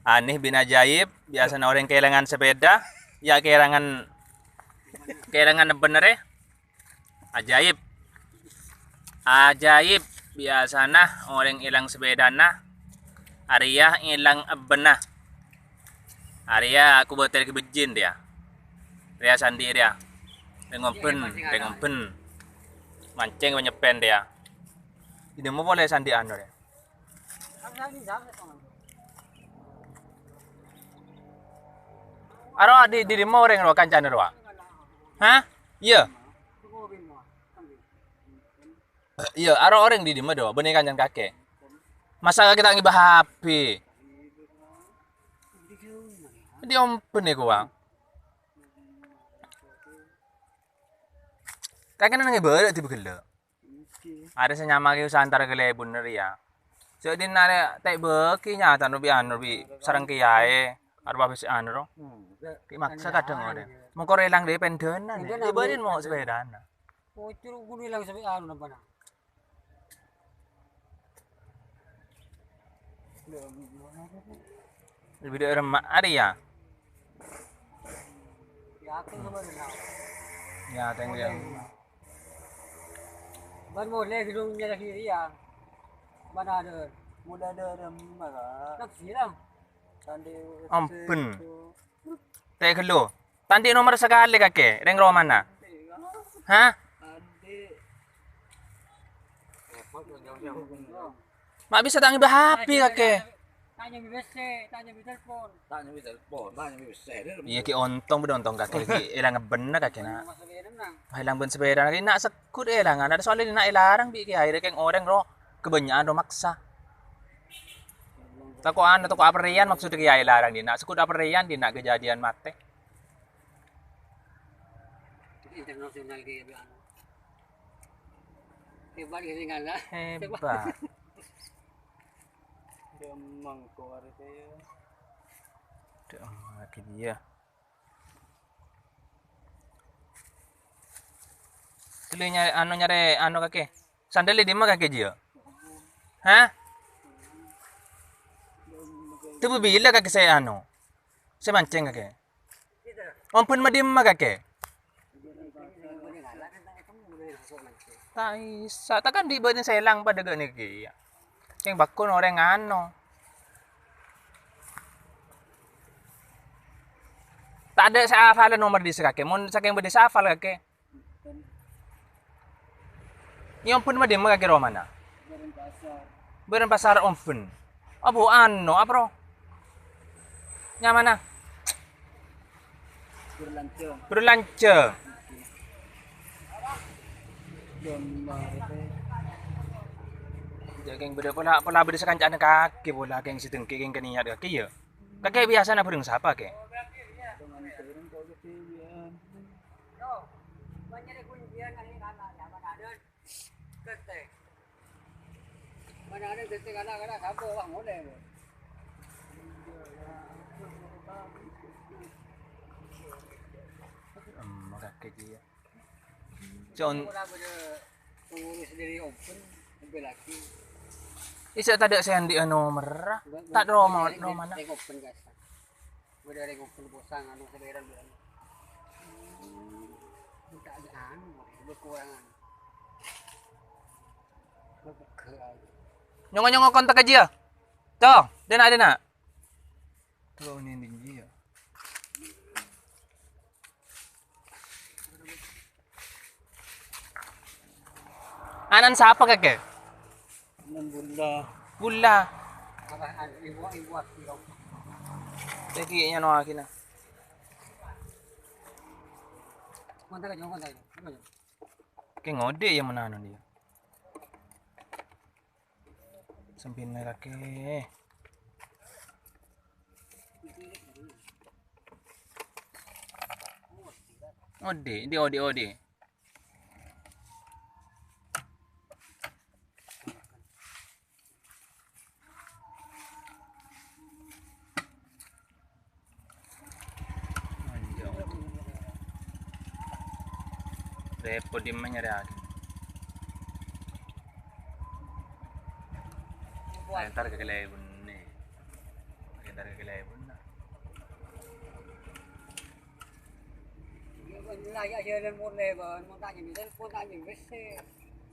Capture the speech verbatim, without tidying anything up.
Anèh bân ajaib, biyasana orèng kaèlangan sapèda, ya kaèlangan, kaèlangan bhender, eh. Ajaib. Ajaib, biyasana orèng èlang sapèdana, arèya èlang ebbhânna. Arèya aku bâtel ka bejjin rèya. Rèya sandi' rèya. Rèng ombhân, rèng ombhân. Mancèng bân nyèppèn rèya. Dinna' polè sandi' anu rèya. Aro di, di, di dimma orèng rowa kancana rowa? Hah? Iyâ. Iyâ, aro orèng di dimma do, bânnè kancana kakè. Masa kakè ta' ngibâ H P? Di ombhân è kowa. Kakè nang ngibâ di bâgellâ'. Arè sè nyamana kè usaha antar kalèbun rèya. Sè dinna' rè ta' èbâgi nyatana bi' anu bi' sareng kèyaè. Arep abis anu ro. Ki maksa kadhâng orèng. Mongko rèlang dâri pèndhânan. Dibâlin mo' sapèdana. Ocor kudu ilang sapè anu napa na? Lebih dâri remma' arè ya. Yakin sama dengan. Ya, teng ya. Ban molè gedung nyala kiri ya. Mana ada? Muda ada remma' ka. Taksi lah. Tandhi. Ampun. Tè' ghâllu. Tandhi nomer sakalè kakè, rèng romana? Hah? Ma' bisa ta' ngibâ H P kakè? Tanya bi' B C, tanya bi' telepon. Tanya bi' telepon, tanya bi' B C. Iyâ, ghi' ontong, bâdâ ontong kakè, ghi' èlang bhender kakè, na'. Wah, èlang bân sapèda, na' segghut èlang, na' soalnya na' èlarang bi' kèyaè rèkèng orèng ro, kabânnya'an ro maksa. Tako' anu, tako' apèrèyan maksudnya kèyaè èlarang dinna', segghut apèrèyan dinna' kejadian matè. Internasional kèyaè anu. Hebat kèyaè sè ngala'. Hebat. Demang ko arè kèyaè. Demang lagi dia. Sèlè nyarè, anu, nyarè, anu, kakè. Sandal è dimma kakè, Jiya? Hah? Tebbi bilâ kakè sè anu? Sè mancèng kakè? Ompon ma dimma kakè? Ta' bisa. Ta' kan di bâdâ sèlang padâ ghâ' nèkè, ya. Sèng bâkon orèng anu. Tadâ' sè afalla nomer dissa' kakè. Mon sakèng bâdâ sè afal kakè. Nyombhun ma dimma kakè romana? Bârân pasar. Bârân pasar Ombhun. Abu anu, apa ro? Nyamana? Berlanja. Berlanja. Gambar itu. Jâ' kèng bâdâ pola, pola bâdâ sakancana kakè pola kèng sè dengki kèng kaniat kakè, ya. Kakè biyasana bhâreng sapa, Kè? Em, kakè jiyâ. Con- Ora bâdâ pengurus dari Open, sampai lagi. Isa tadâ' sè andi'â nomerra. Ta' romana, romana. Dari Open, guys. Bâdâ rèng Open posang, anu, sabârâng, bârâng. Minta aja, anu, berkurangan. Nyongo-nyongo kontak aja. Tuh, dena, dena. Tuh, ini, ini, iya. Ana'na sapa, kakè? Ana'na Bulla. Bulla. Apa, ibu, ibu, ibu. Lagi nyano akina. Kontak aja, kontak aja. Kè ngodhi' ya menanan dia. Sempina kakè. Odi, di odi, odi. Repot dimma nyarèaghi. Entar ka kalèbunna. Lah, ya, ya, dan mulai, Bang. Mau tanya, misal, mau tanya, wis, eh.